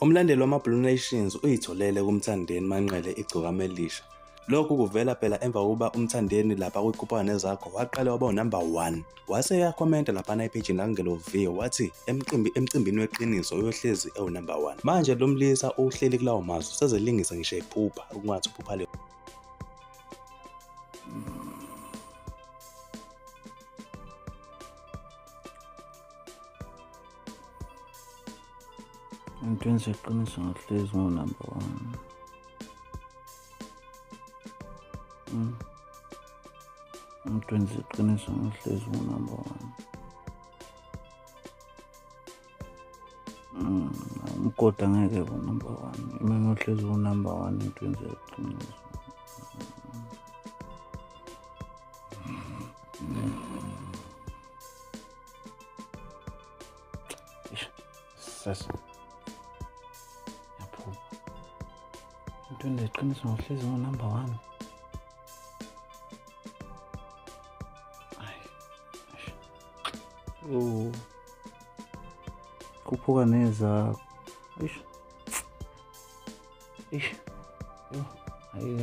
Umlandeli wama-Blue Nations uyitholele kuMthandeni Manqele igcokama elisha. Lokhu kuvela phela emva kokuba uMthandeni lapha kwiKhuphuka Nezakho waqale waba unumber 1. Wase eyakhomenta laphana ephejini laNgelo V wathi emcimbini weqiniso uyohlezi ewunumber 1. Manje lo mlisa uhleli kulawo mazwi sezelingisa ngisho ephupha okungathi uphupha le. Entweni zeqiniso ngohlezi ngu-number 1. Entweni zeqiniso ngohlezi ngu-number 1. Umgodi angeke ku-number 1. Mina ngohlezi ngu-number 1 entweni zeqiniso. Sasa. Entweni zeqiniso ngohlezi ngu-number 1. Oh. Khuphuka nezakho. Eish. Eish. Yo, hayi.